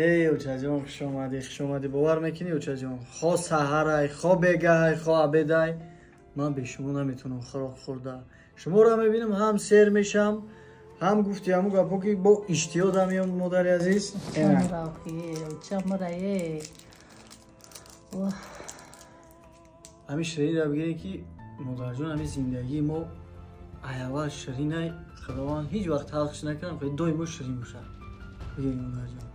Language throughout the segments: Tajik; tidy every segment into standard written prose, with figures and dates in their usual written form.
Эй, очаҷон, хуш омадӣ, хуш омадӣ. Бовар мекунӣ, очаҷон, хо саҳарай, хо бегаҳай, хо абедай, ман бе шумо наметавонам хӯрок хӯрда. Шуморо мебинам, ҳам сер мешам, ҳам гуфти ҳаму гапо ки бо иштиҳо дамиём, модари азиз. Ҳамин ширинро бигирем ки модарҷон, ҳамин зиндагии мо аввал ширинай, худованд ҳеҷ вақт талхш накунам, доимо ширин бошад. Бигирем, модарҷон.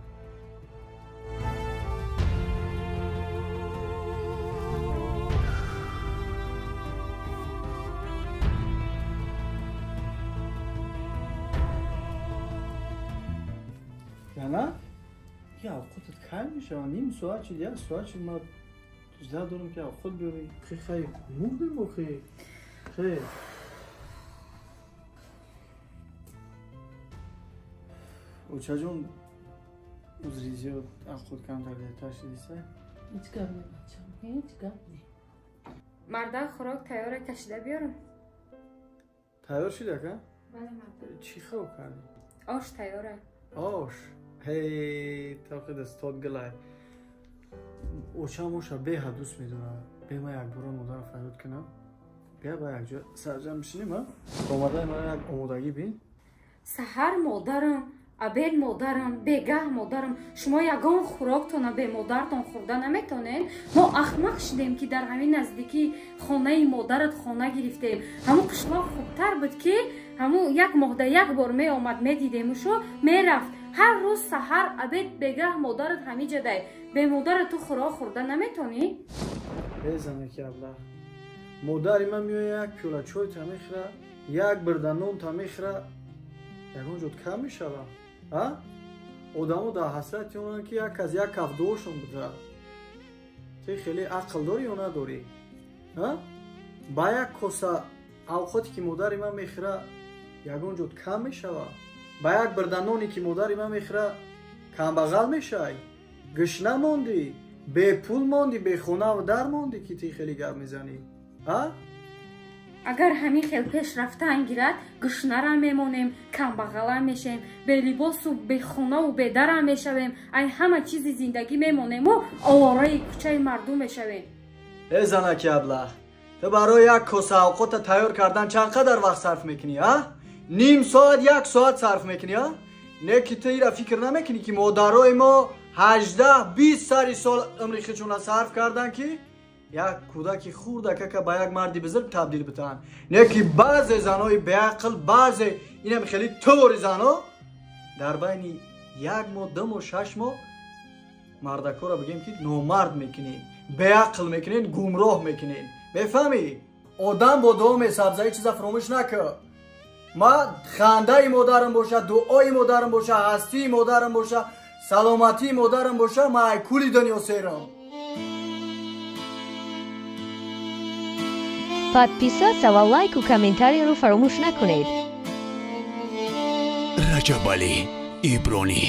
Зана, я овқотат кай мешавад? Ним соат шуд, як соат шуд, ман жда дорам ки овқот биёрӣ. Хай, мурдем охи. Хе. Очаҷон, узри зиёд, овқот камтар дертар шудиса? Ҳеҷ гап не, бачам, ҳеҷ гап не. Марда, хӯрок тайёра, кашида биёрам? Тайёр шуд, ака? Бале, марда. Чӣ хӯрок кардӣ? Ош тайёра. Ош? Ҳей, тоқи дастод гилай. Очам оша беҳад дӯст медорад. Бе ман якбора модарро фарёд кунам. Бия ба якҷо сарҷам бишинем, а? Омадаи ман як омодагӣ бин. Саҳар модарам, абед модарам, бегаҳ модарам. Шумо ягон хӯроктона бе модартон хӯрда наметонед? Мо ахмақ шудем ки дар ҳамин наздикии хонаи модарат хона гирифтем. Ҳамун қишлоқ хубтар буд ки ҳамун як моҳда як бор меомад, медидемушу мерафт. Ҳар рӯз саҳар, абед, бегаҳ модарат ҳамиҷадай. Бе модарат ту хӯрок хӯрда наметонӣ? Безанаки абла. Модари ман меояд, як пиёла чой та мехӯра, як бирда нон та мехӯра, ягон ҷо кам мешава. А? Одамо дар ҳасрати онанд ки як кас як каф дуошон бигзарад. Ту хеле ақл дорӣ ё надорӣ? А? Ба як коса авқоте ки модари ман мехӯра, ягон ҷо кам мешава. Ба як бирда ноне ки модари ман мехӯра, камбағал мешавӣ. Гушна мондӣ, бепул мондӣ, бехонаву дар мондӣ ки ту хеле гап мезанӣ. А? Агар ҳамин хел пеш рафтан гирад, гушнара мемонем, камбағала мешем, белибосу бехонаву бедара мешавем, ай ҳама чизи зиндагӣ мемонему овораи кӯчаи мардум мешавем. Э, занаки аблаҳ, ту барои як коса авқота тайёр кардан чанд қадар вақт сарф мекунӣ, а? Ним соат, як соат сарф мекунӣ, а? Не ки ту ира фикр намекунӣ ки модарои мо 18-20 сари сол умри худшонро сарф карданд ки як кӯдаки хурдакака ба як марди бузург табдил битаҳанд. Не ки баъзе занои беақл, баъзе инам хеле тувори зано дар байни як моҳ, 2 моҳ, 6 моҳ мардакҳоро бигем ки номард мекунед, беақл мекунед, гумроҳ мекунед. Мефаҳмӣ? Одам бо дуо месабза, ҳеҷ чиза фаромӯш накун. Ман хандаи модарам боша, дуои модарам боша, ҳастии модарам боша, саломатии модарам боша, ман ай кули дунё серам. Подписаться ва лайку комментарийро фаромӯш накунед. Раҷабалӣ Ибронӣ.